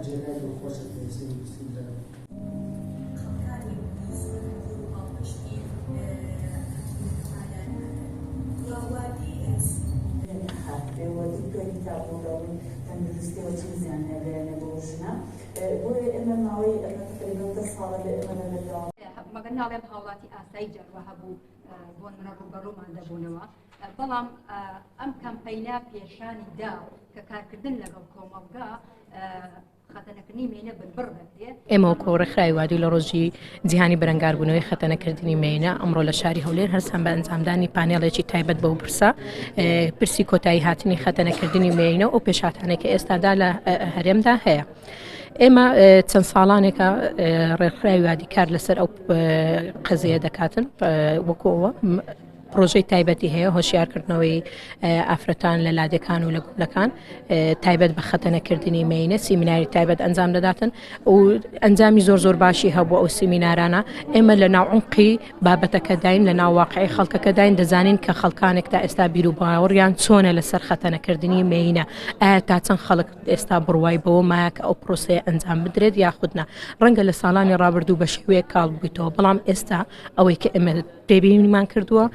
جێگای دڵخۆشە کە ئێستا یەکگرتوو لە خەڵکانێکی زۆر هەبوون پاڵپشتی کەمپینەکەمانیان ئەکرد و وادی و دکتۆری تابوو لە ڕووی تەندروستیەوە چەند زیان ئەگەیەنێ بۆ ژنە بۆیە ئێمە ماوەی ئەمە تقریبا 10 ساڵە لە ئێمە لە بەردەوام. مەگەر ناڵێم هاوڵاتی ئاسایی جاروا هەبوو، بۆ نمونە ڕووبەڕوومان دەبوونەوە، بەڵام ئەم کەمپەینە پێشانی دا کە کارکردن لەگەڵ کۆمەڵگا خەتەنەکردنی مێینە بنبڕ دەکرێت. ئێمە وەکو ڕێکخراوی وادی لە ڕۆژی جیهانی بەرەنگاربوونەوەی خەتەنەکردنی مێینە ئەمڕۆ لە شاری هەولێر هەستان بە ئەنجامدانی پانێڵێکی تایبەت بەو پرسە، پرسی کۆتایی هاتنی خەتەنەکردنی مێینە و ئەو پێشهاتانەی کە ئێستادا لە هەرێمدا هەیە. ئێمە چەند ساڵانێکە ڕێکخراوی وادی کار لەسەر ئەو قەزیە دەکاتن، وەکو ئەوە پرۆژەی تایبەتی هەیە هۆشیارکردنەوەی ئافرەتان لە لادێکان و لە گوندەکان تایبەت بە خەتەنەکردنی مێینە، سیمیناری تایبەت ئەنجام دەداتن و ئەنجامی زۆر زۆر باشی هەبوو ئەو سیمینارانە. ئێمە لە ناو عمقی بابەتەکەداین، لە ناو واقعی خەڵکەکەداین، دەزانین کە خەڵکانێک تا ئێستا بیر و باوەڕیان چۆنە لەسەر خەتەنەکردنی مێینە، ئایا تا چەند خەڵک ئێستا بڕوای بەوە مایە کە ئەو پرۆسەیە ئەنجام بدرێت یاخود نا. ڕەنگە لە ساڵانی ڕابردوو بە شێوەیەک کاڵ بوویتەوە، بەڵام ئێستا ئەوەی کە ئێمە تێبینیمان کردووە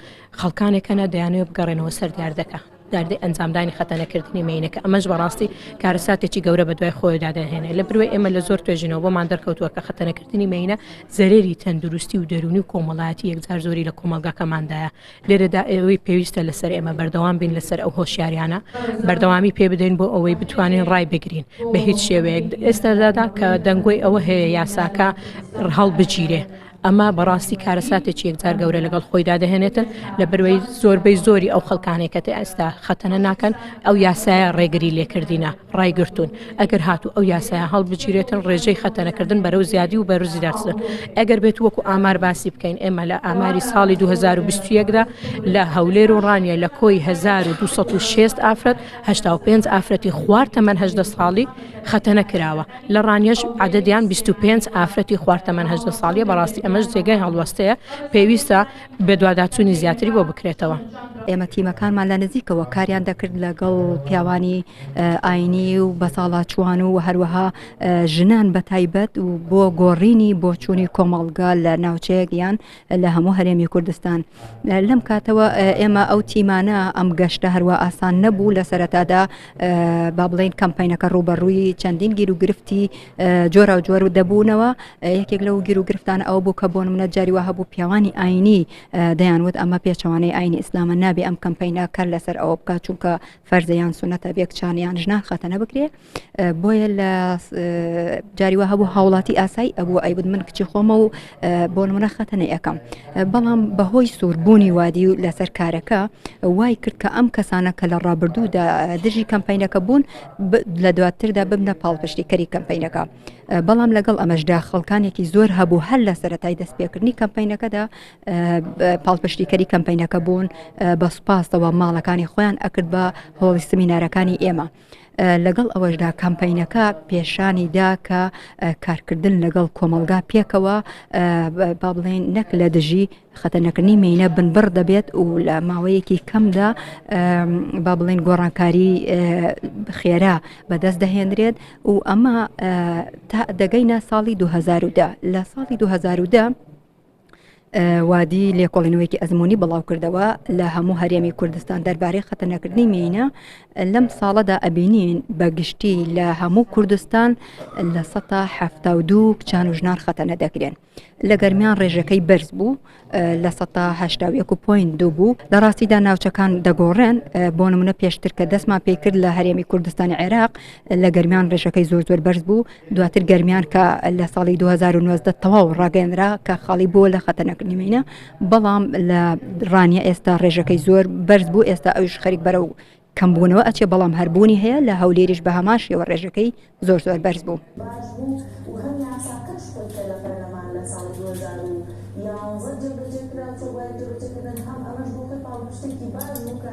خەڵکانێک هەنە دەیانەوێت بگەڕێنەوە سەر دیاردەکە، دیاردەی ئەنجامدانی خەتەنەکردنی مێینەکە. ئەمەش بەڕاستی کارەساتێکی گەورە بە دوای خۆیدا دەهێنێت، لە بروێ ئێمە لە زۆر توێژینەوە بۆمان دەرکەوتووە کە خەتەنەکردنی مێینە زەرەری تەندروستی و دەروونی و کۆمەڵایەتی یەکجار زۆری لە کۆمەڵگاکەماندایە. لێرەدا ئەوەی پێویستە لەسەر ئێمە بەردەوام بین لەسەر ئەو هۆشیاریانە، بەردەوامی پێ بدەین بۆ ئەوەی بتوانین ڕای بگرین بە هیچ شێوەیەک ئێستادا کە دەنگۆی ئەوە هەیە یاساکە هەڵبگیرێ، ئەمە بەڕاستی کارەساتێکی یەکجار گەورە لەگەڵ خۆیدا دەهێنێتن، لە بەروەی زۆربەی زۆری ئەو خەڵکانێک کە ئێستا خەتەنە ناکەن ئەو یاسایە ڕێگری لێکردینە ڕایگرتوون. ئەگەر هاتوو ئەو یاسایە هەڵبگیرێتن ڕێژەی خەتەنەکردن بەرەو زیادی و بەرزی دەچن. ئەگەر بێت وەکو ئامار باسی بکەین، ئێمە لە ئاماری ساڵی 2021 دا لە هەولێر و ڕانیە لە کۆی 1260 ئافرەت 85 ئافرەتی خوار تەمەن 18 ساڵی خەتەنە کراوە. لە ڕانیەش عەدەدیان 25 ئافرەتی خوار تەمەن 18 ساڵیە. بەڕاستی ئەمەش جێگای هەڵوەستەیە، پێویستە بەدواداچوونی زیاتری بۆ بکرێتەوە. ئێمە تیمەکانمان لە نزیکەوە کاریان دەکرد لەگەڵ پیاوانی ئاینی و بەساڵاچووان و هەروەها ژنان بە تایبەت و بۆ گۆڕینی بۆچوونی کۆمەڵگا لە ناوچەیەک یان لە هەموو هەرێمی کوردستان. لەم کاتەوە ئێمە ئەو تیمانە ئەم گەشتە هەروە ئاسان نەبوو. لە سەرەتادا با بڵین کەمپینەکە ڕووبەڕووی چەندین گیر و گرفتی جۆرا و جۆر و دەبوونەوە. یەکێک لەو گیر و گرفتان ئەو بوو کە بۆ نمونە جاری وا هەبوو پیاوانی ئاینی دەیانوت ئەمە پێچەوانەی ئاینی ئیسلامە، نابێ ئەم کەمپینە کار لەسەر ئەوە بکات، چونکە فەرزە یان سونەتە بێ کچان یان ژنان خەتەنە بکرێ. بۆیە لە جاری وا هەبوو هاوڵاتی ئاسایی ئەبوو ئەیوت من کچی خۆمە و بۆ نمونە خەتەنە یەکەم، بەڵام بەهۆی سووربوونی وادی و لەسەر کارەکە وای کرد کە ئەم کەسانە کە لە ڕابردوودا دژی کەمپینەکە بوون لە دواتردا ببنە پاڵپشتیکەری کەمپینەکە. بەڵام لەگەڵ ئەمەشدا خەڵکانێکی زۆر هەبوو هەر لە سەرەتای دەستپێکردنی کەمپینەکەدا پاڵپشتیکەری کەمپینەکە بوون، بە سوپاسەوە ماڵەکانی خۆیان ئەکرد بە هۆڵی سمینارەکانی ئێمە. لەگەڵ ئەوەشدا کەمپینەکە پێشانی دا کە کارکردن لەگەڵ کۆمەڵگا پێکەوە با بڵێن نەک لە دژی خەتەنەکردنی مێینە بنبڕ دەبێت و لە ماوەیەکی کەمدا با بڵێن گۆڕانکاری خێرا بەدەست دەهێنرێت و ئەمە تا دەگەینە ساڵی 2010. لە ساڵی 2010 وادی لێکۆڵینەوەیەکی ئەزمموی بڵاو کردەوە لە هەموو هەرێمی کوردستان دەربارەی خەتەنەکردنی مێینە. لەم ساڵەدا ئەبینین بە گشتی لە هەموو کوردستان 72% کچان و ژنان خەتەنە دەکرێن. لە گەرمیان ڕێژەکەی بەرز بوو، 81.2% بوو. لە ڕاستیدا ناوچەکان دەگۆڕێن. بۆ نمونە پێشتر کە دەستمان پێی کرد لە هەرێمی کوردستانی عێراق لە گەرمیان ڕێژەکەی زۆر زۆر بەرز بوو. دواتر گەرمیان کە لە ساڵی 2019 تەواو ڕاگەندرا کە خاڵی بووە لە خەتەنەکردنی مێینە، بەڵام لە ڕانیە ئێستا ڕێژەکەی زۆر بەرز بوو، ئێستا ئەوش خەریک بەرەو کەمبوونەوە ئەچێ، بەڵام هەربوونی هەیە. لە هەولێریش بە هەمان شێوە ڕێژەکەی زۆر زۆر بەرز بوو. باش بوو و هەم یاساکەش خۆی کە لە پەرلەمان لە ساڵی 2011 جێبەجێ کرا چووە بواری جێبەجێکردن، هەم ئەمەش بۆ خۆی پاڵپشتێکی باش بوو کە.